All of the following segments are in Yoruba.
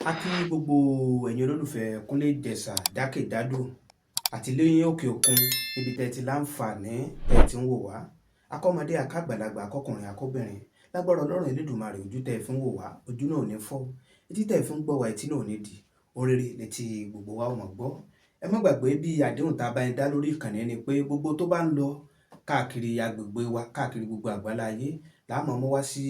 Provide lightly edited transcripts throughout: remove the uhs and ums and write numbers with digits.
A kí gbogbo ẹ̀yin olólùfẹ́ Kúnlé Ìjẹ̀ṣà jákèjádò àti lẹ́yìn òkè òkun níbi tẹ́ ti láǹfààní tẹ́ ti ń wò wá. Akọ́mọdé, akágbàlagbà, akọkùnrin, akóbìnrin, lágbára Ọlọ́run Elédùmarè, ojú tẹ́ fi ń wò wá, ojú náà ò ní fọ́, etí tẹ́ fi ń gbọ́ wá, etí náà ò ní di. Orere létí gbogbo wa ò mọ̀ gbọ́. Ẹ má gbàgbé bí àdéhùn tá a bá ń dá lórí ìkànnì ni pé gbogbo tó bá ń lọ káàkiri agbègbè wa, káàkiri gbogbo àgbálá ayé, là á mọ̀ mú wá sí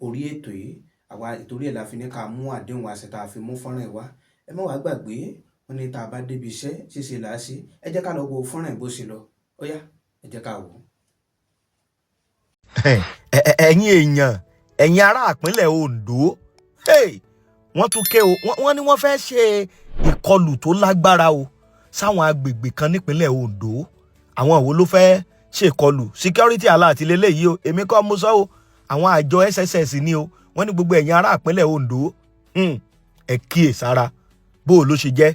orí ètò yìí. Àwa ìtorí ẹ̀ la fi ní ká mú àdéhùn wa ṣẹ tá a fi mú fọ́nrán yìí wá. Ẹ má wàá gbàgbé, wọn ní tá a bá débi iṣẹ́, ṣíṣe là á ṣe. Ẹ jẹ́ ká lọ wo fọ́nrán yìí bó ṣe lọ. Ó yá, ẹ jẹ́ ká wò ó. Ẹ̀yin èèyàn, ẹ̀yin ará ìpínlẹ̀ Ondo, hey, wọ́n tún ké o. Wọ́n ní wọ́n fẹ́ ṣe ìkọlù tó lágbára o sáwọn agbègbè kan nípínlẹ̀ Ondo. Àwọn wo ló fẹ́ ṣèkọlù? Security alert lélẹ́yìí o. Èmi kọ́ mo sọ o, àwọn àjọ SSS ni o. Wọ́n ní gbogbo ẹ̀yin ará ìpínlẹ̀ Ondo, ẹ kíyè sára. Bó o ló ṣe jẹ́,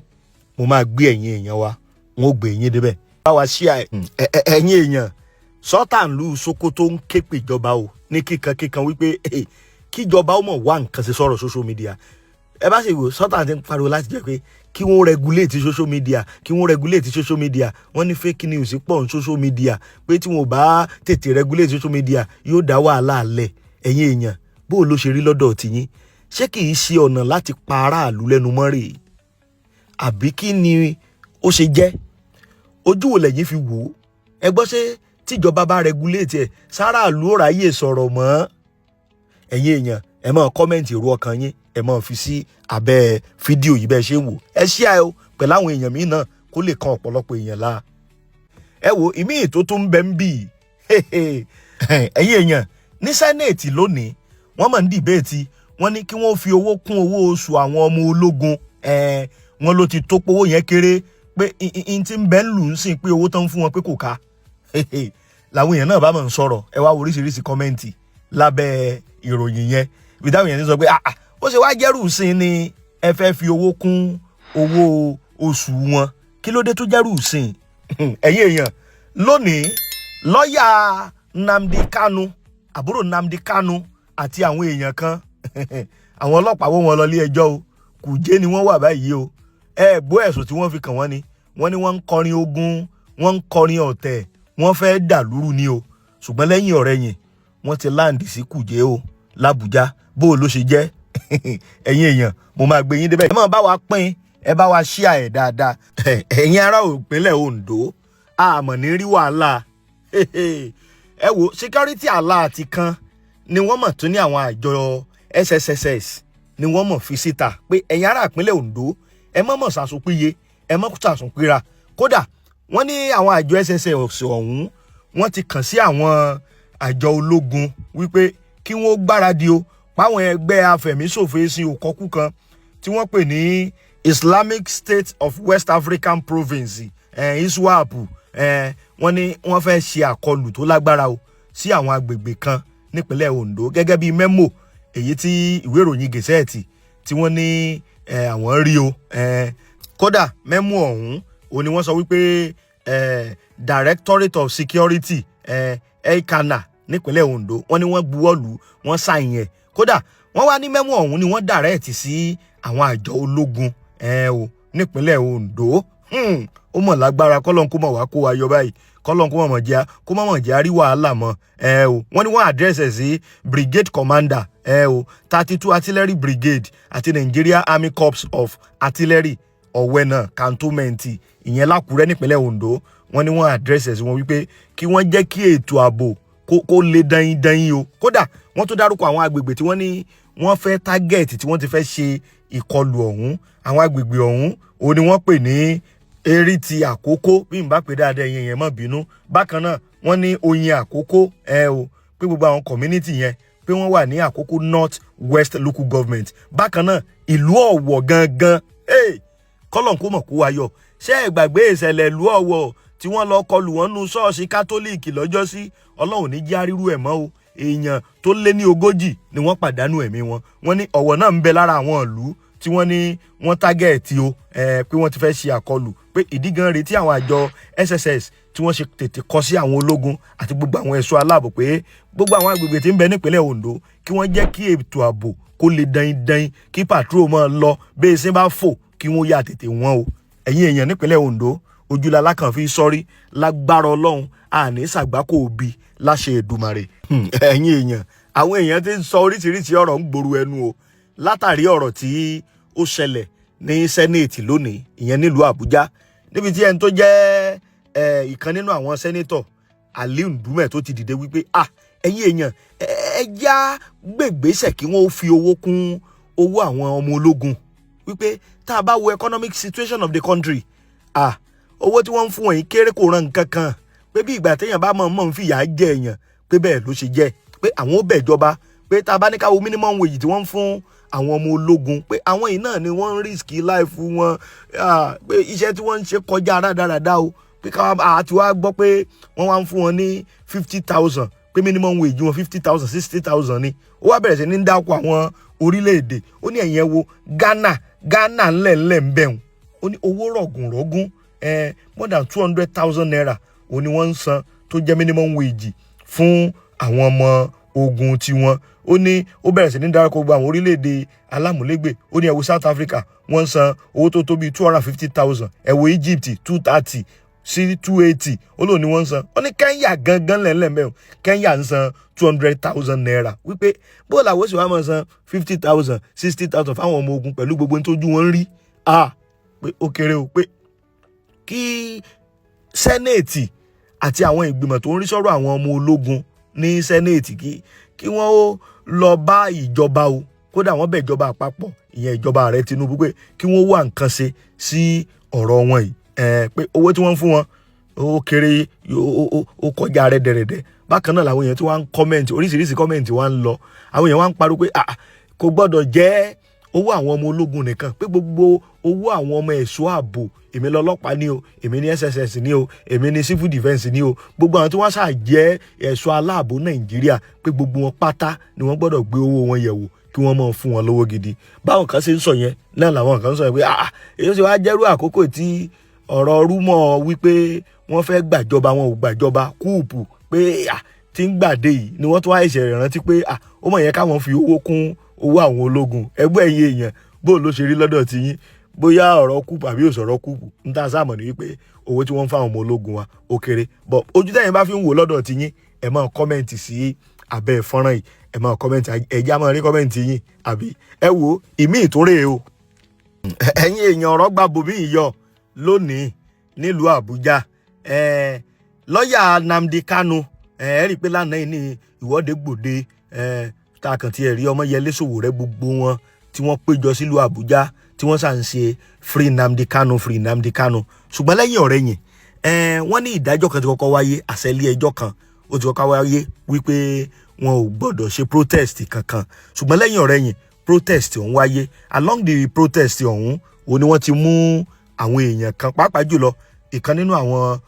mo máa gbé ẹ̀yin èèyàn wa, wọn ò gbé yín débẹ̀. Bá wa ṣí ẹ̀yin èèyàn. Sultan ìlú Sokoto ń ké pèjọba o ní kíkankíkan wípé kíjọba ó mọ̀ wá nǹkan ṣe sọ̀rọ̀ social media. Ẹ bá sì wò, Sultan ti ń pariwo láti jẹ́ pé kí wọ́n regulate social media, kí wọ́n regulate social media. Wọ́n ní fake news pọ̀ ní social media, pé tí wọn ò bá tètè regulate social media, yóò dá wàhálà lẹ̀. Ẹ̀yin èèyàn, bó o ló ṣe rí lọ́dọ̀ tiyín? Ṣé kì í ṣe ọ̀nà láti pa aráàlú lẹ́nu mọ́ rèé, àbí kí ni ó ṣe jẹ́? Ojú wo lẹ̀yin fi wò ó? Ẹ gbọ́, ṣé tíjọba bá regulate ẹ̀, sáráàlú ò ráyè sọ̀rọ̀ mọ́? Ẹ̀yin èèyàn, ẹ máa comment èrò ọkàn yín, ẹ máa fi sí abẹ́ fídíò yìí bẹ́ẹ̀ ṣe ń wò. Ẹ share ẹ o pẹ̀lú àwọn èèyàn míì náà kó lè kan ọ̀pọ̀lọpọ̀ èèyàn la. Ẹ wo ìmíì tó tún bẹ ń bì. Ẹ̀yin èèyàn, ní Senate lónìí, wọ́n máa ń debate. Wọ́n ní kí wọ́n fi owó kún owó oṣù àwọn ọmọ ológun. Wọ́n ló ti tó pówó yẹn kéré, pé n ti ń bẹ́ ń lù ú sìn, pé owó tán ń fún wọn pé kò ká. Làwọn èèyàn náà bá máa ń sọ̀rọ̀. Ẹ wá wo oríṣiríṣi comment lábẹ́ ìròyìn yẹn, ibi táwọn èèyàn ti sọ pé, "Ah ah, ó ṣe wá jẹ́rù sí ni ẹ fẹ́ fi owó kún owó oṣù wọn? Kí ló dé tó jẹ́rù sí?" Ẹ̀yin èèyàn, lónìí, lọ́ọ̀yà Nnamdi Kanu, àbúrò Nnamdi Kanu àti àwọn èèyàn kan, àwọn ọlọ́pàá wọ́ wọn lọ ilé ẹjọ́ o. Kùjé ni wọ́n wà báyìí o. Ẹ gbọ́ ẹ̀sùn tí wọ́n fi kàn wọ́n ni wọ́n ní wọ́n ń kọrin ogun, wọ́n ń kọrin ọ̀tẹ̀, wọ́n fẹ́ dàlúrú ni o. Ṣùgbọ́n lẹ́yìn ọ̀rẹ́yìn, wọ́n ti land sí Kùjé o l'Ábùjá. Bó o ló ṣe jẹ́, ẹ̀yin èèyàn, mo máa gbé yín débẹ̀. Ẹ máa bá wa pín, ẹ bá wa share ẹ̀ dáadáa. Ẹ̀yin ará ìpínlẹ̀ Ondo, àmọ̀ ní rí wàhálà. Ẹ wo security alert kan ni wọ́n mọ̀ tún ní àwọn àjọ SSS ni wọ́n mọ̀ fi síta pé ẹ̀yin ará ìpínlẹ̀ Ondo, ẹ má mọ̀ sàsùnpìyẹ, ẹ má sàsùnpìra. Kódà wọ́n ní àwọn àjọ SSS ọ̀hún, wọ́n ti kàn sí àwọn àjọ ológun wípé kí wọ́n gbáradì o, páwọn ẹgbẹ́ afẹ̀míṣòfò sí òkọ́kù kan tí wọ́n pè ní Islamic State of West African Province, ISWAP, wọ́n ní wọ́n fẹ́ ṣe àkọlù tó lágbára o sí àwọn agbègbè kan nípínlẹ̀ Ondo, gẹ́gẹ́ bí memo èyí tí ìwé ìròyìn Gazette tí wọ́n ní àwọn rí o. Kódà memo ọ̀hún ò ní wọ́n sọ wípé Directorate of Security Elkana nípínlẹ̀ Ondo, wọ́n ní wọ́n buwọ́lù, wọ́n sign ẹ̀. Kódà wọ́n wá ní memo ọ̀hún ni wọ́n direct sí àwọn àjọ ológun o nípínlẹ̀ Ondo. Ó mọ̀ lágbára. Kọ́lọ́n kó mọ̀ wá kó wa yọ báyìí, kọ́lọ́n kó mọ̀ jẹ́ àrí wàhálà mọ́ ẹ o. Wọ́n ní wọ́n address ẹ̀ sí brigade commander ẹ o, 32 Artillery Brigade àti Nigeria Army Corps of Artillery, Ọ̀wẹ́nà Cantonment, ìyẹn l'Ákúrẹ́ nípínlẹ̀ Ondo. Wọ́n ní wọ́n address ẹ̀ sí wọn wípé kí wọ́n jẹ́ kí ètò ààbò kó lè dayin dayin o. Kódà wọ́n tún dárúkọ àwọn agbègbè tí wọ́n ní wọ́n fẹ́ target, tí wọ́n ti fẹ́ ṣe ìkọlù ọ̀hún. Àwọn agbègbè ọ̀hún òun ni wọ́n pè ní Eriti Àkókó, bí n bá pè dáadáa, ẹ̀yin yẹn má bínú. Bákan náà, wọ́n ní Oyin Àkókó ẹ o, pé gbogbo àwọn community yẹn, pé wọ́n wà ní Àkókó North West Local Government. Bákan náà, ìlú Ọ̀wọ̀ gangan, kọ́lọ̀n kó mọ̀ kó wa yọ. Ṣé ẹ gbàgbé ìṣẹ̀lẹ̀ ìlú Ọ̀wọ̀ tí wọ́n lọ kọlù wọn nú ṣọ́ọ̀ṣì Kátólíìkì lọ́jọ́sí? Ọlọ́run ní jẹ́ àrírú ẹ̀ mọ́ o. Èèyàn tó lé ní 40 ni wọ́n pàdánù ẹ̀mí wọn. Wọ́n ní Ọ̀wọ̀ náà ń bẹ lára àwọn ìlú tí wọ́n ní wọ́n target o, pé wọ́n ti fẹ́ ṣe àkọlù, pé ìdí gan retí àwọn àjọ SSS tí wọ́n ṣe tètè kọ sí àwọn ológun àti gbogbo àwọn ẹ̀ṣọ́ aláàbò pé Gbogbo àwọn agbègbè tí ń bẹ nípínlẹ̀ Ondo, kí wọ́n jẹ́ kí ètò ààbò kó lè dain kí patrol máa lọ bí ẹṣin bá fò, kí wọ́n yà tètè wọ́n o. Ẹ̀yin èèyàn nípínlẹ̀ Ondo, ojúlala kan fi sọ́rí. Lágbára Ọlọ́run, àní ṣàgbákò òbí láṣẹ Èdùmàrè. Ẹ̀yin èèyàn, àwọn èèyàn ti ń sọ oríṣiríṣi ọ̀rọ̀ ń gbòòrò ẹnu o látàrí ọ̀rọ̀ tí ó ṣẹlẹ̀ ní Senate lónìí, ìyẹn nílùú Àbújá, níbi tí ẹni tó jẹ́ ìkan nínú àwọn senator, Aliu Ndume, tó ti dìde wípé, ah, ẹ̀yin èèyàn, ẹ já gbègbèsè kí wọ́n fi owó kún owó àwọn ọmọ ológun, wípé tá a bá wo economic situation of the country, ah, owó tí wọ́n ń fún wọn yìí kéré, kò ràn nǹkan kan, pé bí ìgbà téèyàn bá mọ̀ mọ̀ ń fìyà jẹ èèyàn, pé bẹ́ẹ̀ ló ṣe jẹ́, pé àwọn ó bẹ̀ ìjọba pé tá a bá ní ká wo minimum wage tí wọ́n ń fún àwọn ọmọ ológun, pé àwọn yìí náà ni wọ́n ń risk life wọn, pé iṣẹ́ tí wọ́n ń ṣe kọjá rádaràda o, pé ká àti wá gbọ́ pé wọ́n wá ń fún wọn ní 50,000, pé minimum wage wọn 50,000, 60,000 ni. Ó wá bẹ̀rẹ̀ sí ní dákọ̀ àwọn orílẹ̀-èdè. Ó ní ẹ̀yẹn wo Ghana, Ghana ńlẹ̀ńlẹ̀ ń bẹ̀rùn. Ó ní owó rọ̀gùnrọ̀gùn, more than ₦200,000 òun ni wọ́n ń san tó jẹ́ minimum wage fún àwọn ọmọ ogun tiwọn. Ó ní ó bẹ̀rẹ̀ sí ní dárúkọ gbogbo àwọn orílẹ̀-èdè alámúlégbè. Ó ní ẹ wo South Africa, wọ́n ń san owó tó tó bíi 250,000. Ẹ wo Egypt, 230 sí 280, ó lóun ni wọ́n ń san. Ó ní Kenya gangan lẹ́lẹ́ mẹ́rin, Kenya ń san ₦200,000, wípé bó làwọn sì wá máa san 50,000, 60,000 fáwọn ọmọ ogun pẹ̀lú gbogbo tójú wọn ń rí, ah, pé ó kéré o, pé kí Senate àti àwọn ìgbìmọ̀ tó ń rí sọ́rọ̀ àwọn ọmọ ológun ní Senate kí wọ́n ó lọ bá ìjọba o. Kódà wọ́n bẹ̀ ìjọba àpapọ̀, ìyẹn ìjọba ààrẹ Tinubu, pé kí wọ́n wá nǹkan ṣe sí ọ̀rọ̀ wọn yìí, pé owó tí wọ́n ń fún wọn ó kéré, ó kọjá rẹ̀dẹ̀rẹ̀dẹ̀. Bákan náà làwọn èèyàn tí wọ́n ń comment, oríṣiríṣi comment wọ́n ń lọ. Àwọn èèyàn wọ́n ń pariwo pé kò gbọ́dọ̀ jẹ́ owó àwọn ọmọ ológun nìkan, pé gbogbo owó àwọn ọmọ ẹ̀ṣọ́ ààbò, èmi lọ́lọ́pàá ní o, èmi ní SSS ní o, èmi ní civil defence ní o, gbogbo àwọn tí wọ́n ṣáà jẹ́ ẹ̀ṣọ́ aláàbò Nàìjíríà, pé gbogbo wọn pátá ni wọ́n gbọ́dọ̀ gbé owó wọn yẹ̀wò, kí wọ́n máa fún wọn lówó gidi. Báwọn kan ṣe ń sọ yẹn náà làwọn kan ń sọ yẹn pé ah, èyí ṣe wá jẹ́rú àkókò tí ọ̀rọ̀ rumour wípé wọ́n fẹ́ gbàjọba, wọn ò gbàjọba, coup, pé ah, tí ń gbàdé yìí ni wọ́n tún wá ẹ̀ṣẹ̀ rántí pé ah, ó mọ̀ yẹn káwọn fi owó kún owó àwọn ológun. Ẹgbẹ́ ẹ̀yin èèyàn, bó ló ṣe rí lọ́dọ̀ tí yín? Bóyá ọ̀rọ̀ coup àbí òṣòro coup ń tá a sáà mọ̀ ní wípé owó tí wọ́n ń fáwọn ọmọ ológun wa ó kéré bọ̀. Ojú tẹ̀yin bá fi ń wò lọ́dọ̀ tí yín, ẹ máa comment sí abẹ́ fọ́nrán yìí, ẹ máa comment, ẹ̀já máa rí comment yín. Àbí ẹ wo ìmí ìtúnrè o. Ẹ̀yin èèyàn, ọ̀rọ̀ gba bòmí ìyọ lónìí nílùú Àbújá. Lọ́ọ̀yà Nnamdi Kanu, ẹ rí i pé lánàá yìí ní ìwọ́de gbòde tá a kàn ti rí Ọmọyẹlé Sowore, gbogbo wọn tí wọ́n péjọ sílùú Àbújá, tí wọ́n sà ń ṣe "Free Nnamdi Kanu, free Nnamdi Kanu". Ṣùgbọ́n lẹ́yìn ọ̀rẹ́yìn, wọ́n ní ìdájọ́ kan ti kọ́kọ́ wáyé, àṣẹ ilé ẹjọ́ kan ó ti kọ́kọ́ wáyé wípé wọn ò gbọ́dọ̀ ṣe protest kankan. Ṣùgbọ́n lẹ́yìn ọ̀rẹ́yìn, protest ọ̀hún wáyé. Along the protest ọ̀hún òun ni wọ́n ti mú àwọn èèyàn kan, pàápàá jùlọ ìkan nínú àwọn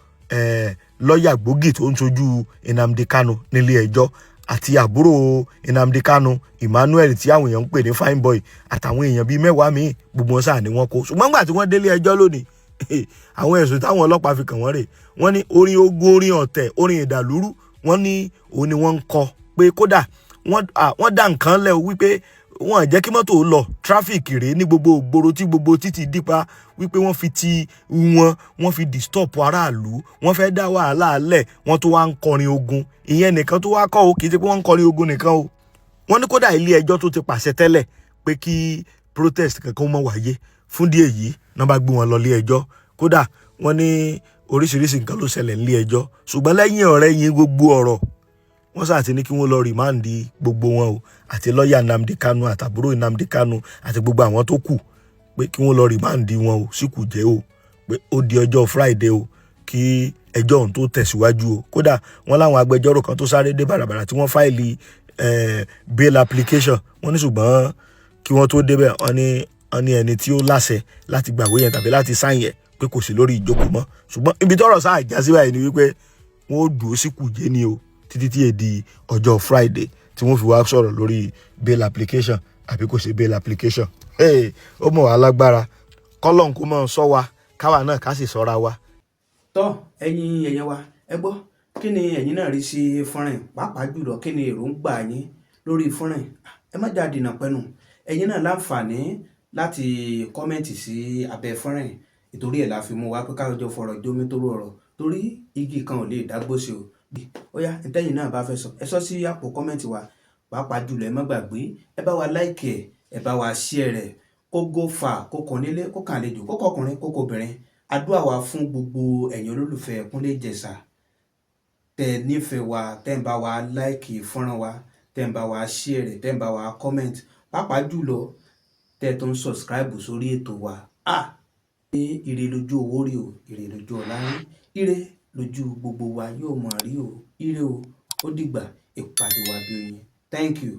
lọ́ọ̀yà gbòógì tó ń ṣojú Nnamdi Kanu nílé ẹjọ́, àti àbúrò Nnamdi Kanu, Emmanuel, tí àwọn èèyàn ń pè ní Fine Boy, àtàwọn èèyàn bíi 10 míì, gbogbo wọn sáà ni wọ́n kó. Ṣùgbọ́n nígbà tí wọ́n délé ẹjọ́ lónìí, àwọn ẹ̀sùn táwọn ọlọ́pàá fi kàn wọ́n rè: wọ́n ní orin ogun, orin ọ̀tẹ̀, orin ìdàlúrú, wọ́n ní òun ni wọ́n ń kọ, pé kódà wọ́n dá nǹkan lẹ̀ wípé wọ́n jẹ́ kí mọ́tò lọ, traffic rèé ní gbogbo ògboro tí gbogbo títì dípa, wípé wọ́n fi ti wọn, wọ́n fi disturb aráàlú, wọ́n fẹ́ dá wàhálà lẹ̀, wọ́n tó wá ń kọrin ogun. Ìyẹn nìkan tó wá kọ́ o, kì í ṣe pé wọ́n ń kọrin ogun nìkan o. Wọ́n ní kódà ilé ẹjọ́ tó ti pàṣẹ tẹ́lẹ̀ pé kí protest kankan má wáyé, fún díẹ̀ yìí náà bá gbé wọn lọ ilé ẹjọ́. Kódà wọ́n ní oríṣiríṣi nǹkan ló ṣẹlẹ̀ nílé ẹjọ́. Ṣùgbọ́n lẹ́yìn ọ̀rẹ́ yín, gbogbo ọ̀rọ̀ wọ́n sáà ti ní kí wọ́n lọ remand gbogbo wọn o, àti lọ́ọ̀yà Nnamdi Kanu, àtàbúrò Nnamdi Kanu, àti gbogbo àwọn tó kù, pé kí wọ́n lọ remand wọn o sí Kùjẹ́ o, pé ó di ọjọ́ Friday o kí ẹjọ́ ọ̀hún tó tẹ̀síwájú o. Kódà wọ́n láwọn agbẹjọ́rò kan tó sáré dé bàràbàrà tí wọ́n file bail application wọ́n ní, ṣùgbọ́n kí wọ́n tó débẹ̀, wọ́n ní ẹni tí ó láṣẹ láti gbàwé yẹn tàbí láti sign yẹn, pé kò sí lórí ìjókòó mọ́. Ṣùgbọ́n ibi tọ́rọ̀ sáà já sí báyìí ni wípé wọ́n ó dúró sí Kùjẹ́ ni o títí tí èdè ọjọ́ Friday tí wọ́n fi wá sọ̀rọ̀ lórí bail application àbí kò sí bail application. Hey, ó mọ̀ wá lágbára, kọ́lọ́n kó mọ̀ sọ wa, káwa náà ká sì sọ́ra wa. Tọ́ ẹ̀yin èèyàn wa, ẹ gbọ́. Kí ni ẹ̀yin náà rí sí fọ́nrán yìí? Pàápàá jùlọ, kí ni èròǹgbà yín lórí fọ́nrán yìí? Ẹ má jáde nà pẹ́nu. Ẹ̀yin náà láǹfààní láti comment sí abẹ́ fọ́nrán yìí. Ìtorí ẹ̀ la fi mú wa pé ká jọ fọ̀rọ̀ jómi tóró ọ̀rọ̀, torí igi kan ò lè dágbó ṣe o. Ó yá, ntẹ́yìn náà bá fẹ́ sọ, ẹ sọ sí àpò comment wa. Pàápàá jùlọ, ẹ má gbàgbé, ẹ bá wa like ẹ, ẹ bá wa share rẹ̀ kó go far, kó kàn nílé, kó kàn àlejò, kó kọkùnrin, kó kobìnrin. Àdúrà wa fún gbogbo ẹ̀yin olólùfẹ́ Kúnlé Ìjẹ̀ṣà tẹ́ ẹ nífẹ̀ẹ́ wa, tẹ́ ń bá wa like fọ́nrán wa, tẹ́ ń bá wa share rẹ̀, tẹ́ ń bá wa comment, pàápàá jùlọ tẹ́ ẹ tó ń subscribe sórí ètò wa. Ah, ire lójú owó rí o, ire lójú ọlá rí, ire lójú gbogbo wa yóò mọ̀ rí o. Ire o, ó dìgbà, ìpàdé wa bí oyin. Thank you.